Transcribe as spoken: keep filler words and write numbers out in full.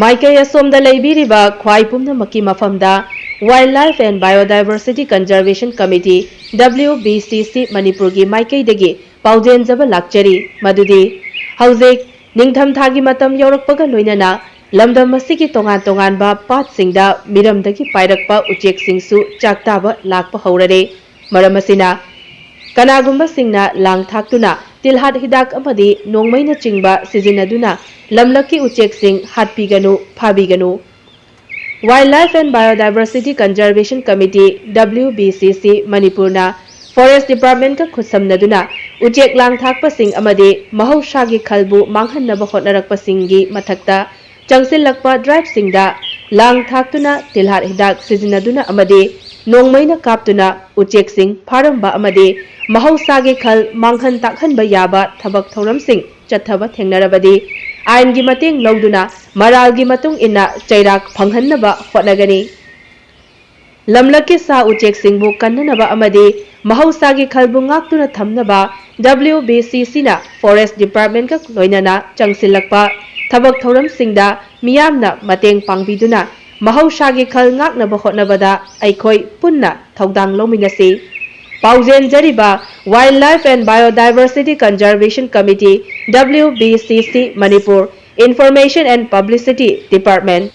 ꯃꯥꯏꯀꯩ ꯑꯁꯣꯝꯗ ꯂꯩꯕꯤꯔꯤꯕ ꯈ꯭ꯋꯥꯏ ꯄꯨꯝꯅꯃꯛꯀꯤ ꯃꯐꯝꯗ Wildlife and Biodiversity Conservation Committee, W B C C, ꯃꯅꯤꯄꯨꯔꯒꯤ ꯃꯥꯏꯀꯩꯗꯒꯤ ꯄꯥꯎꯖꯦꯟꯖꯕ ꯂꯥꯛꯆꯔꯤ꯫ ꯃꯗꯨꯗꯤ ꯍꯧꯖꯤꯛ ꯅꯤꯡꯊꯝꯊꯥꯒꯤ ꯃꯇꯝ ꯌꯧꯔꯛꯄꯒ ꯂꯣꯏꯅꯅ ꯂꯝꯗꯝ ꯑꯁꯤꯒꯤ ꯇꯣꯉꯥꯟ ꯇꯣꯉꯥꯟꯕ ꯄꯥꯠꯁꯤꯡꯗ ꯃꯤꯔꯝꯗꯒꯤ ꯄꯥꯏꯔꯛꯄ ꯎꯆꯦꯛꯁꯤꯡꯁꯨ ꯆꯥꯛꯇꯥꯕ ꯂꯥꯛꯄ ꯍꯧꯔꯔꯦ꯫ ꯃꯔꯝ ꯑꯁꯤꯅ ꯀꯅꯥꯒꯨꯝꯕꯁꯤꯡꯅ ꯂꯥꯡ ꯊꯥꯛꯇꯨꯅ ꯇꯤꯜꯍꯥꯠ ꯍꯤꯗꯥꯛ ꯑꯃꯗꯤ ꯅꯣꯡꯃꯩꯅꯆꯤꯡꯕ ꯁꯤꯖꯤꯟꯅꯗꯨꯅ ꯂꯝꯂꯛꯀꯤ ꯎꯆꯦꯛꯁꯤꯡ ꯍꯥꯠꯄꯤꯒꯅꯨ, ꯐꯥꯕꯤꯒꯅꯨ꯫ Wildlife and Biodiversity Conservation Committee, W B C C, ꯃꯅꯤꯄꯨꯔꯅ Forest Departmentꯀ ꯈꯨꯠꯁꯝꯅꯗꯨꯅ ꯎꯆꯦꯛ ꯂꯥꯡ ꯊꯥꯛꯄꯁꯤꯡ ꯑꯃꯗꯤ ꯃꯍꯧꯁꯥꯒꯤ ꯈꯜꯕꯨ ꯃꯥꯡꯍꯟꯅꯕ ꯍꯣꯠꯅꯔꯛꯄꯁꯤꯡꯒꯤ ꯃꯊꯛꯇ ꯆꯪꯁꯤꯜꯂꯛꯄ driveꯁꯤꯡꯗ ꯂꯥꯡ ꯊꯥꯛꯇꯨꯅ ꯇꯤꯜꯍꯥꯠ ꯍꯤꯗꯥꯛ ꯁꯤꯖꯤꯟꯅꯗꯨꯅ ꯑꯃꯗꯤ ꯅꯣꯡꯃꯩꯅ ꯀꯥꯞꯇꯨꯅ ꯎꯆꯦꯛꯁꯤꯡ ꯐꯥꯔꯝꯕ ꯑꯃꯗꯤ ꯃꯍꯧꯁꯥꯒꯤ ꯈꯜ ꯃꯥꯡꯍꯟ ꯇꯥꯛꯍꯟꯕ ꯌꯥꯕ ꯊꯕꯛ ꯊꯧꯔꯝꯁꯤꯡ ꯆꯠꯊꯕ ꯊꯦꯡꯅꯔꯕꯗꯤ ꯑꯥꯏꯟꯒꯤ ꯃꯇꯦꯡ ꯂꯧꯗꯨꯅ ꯃꯔꯥꯜꯒꯤ ꯃꯇꯨꯡ ꯏꯟꯅ ꯆꯩꯔꯥꯛ ꯐꯪꯍꯟꯅꯕ ꯍꯣꯠꯅꯒꯅꯤ꯫ ꯂꯝꯂꯛꯀꯤ ꯁꯥ ꯎꯆꯦꯛꯁꯤꯡꯕꯨ ꯀꯟꯅꯅꯕ ꯑꯃꯗꯤ ꯃꯍꯧꯁꯥꯒꯤ ꯈꯜꯕꯨ ꯉꯥꯛꯇꯨꯅ ꯊꯝꯅꯕ W B C Cꯅ Forest Departmentꯀ ꯂꯣꯏꯅꯅ ꯆꯪꯁꯤꯜꯂꯛꯄ ꯊꯕꯛ ꯊꯧꯔꯝꯁꯤꯡꯗ ꯃꯤꯌꯥꯝꯅ ꯃꯇꯦꯡ ꯄꯥꯡꯕꯤꯗꯨꯅ ꯃꯍꯧꯁꯥꯒꯤ ꯈꯜ ꯉꯥꯛꯅꯕ ꯍꯣꯠꯅꯕꯗ ꯑꯩꯈꯣꯏ ꯄꯨꯟꯅ ꯊꯧꯗꯥꯡ ꯂꯧꯃꯤꯟꯅꯁꯤ꯫ ꯄꯥꯎꯖꯦꯟꯖꯔꯤꯕ Wildlife and Biodiversity Conservation Committee, W B C C, Manipur, Information and Publicity Department꯫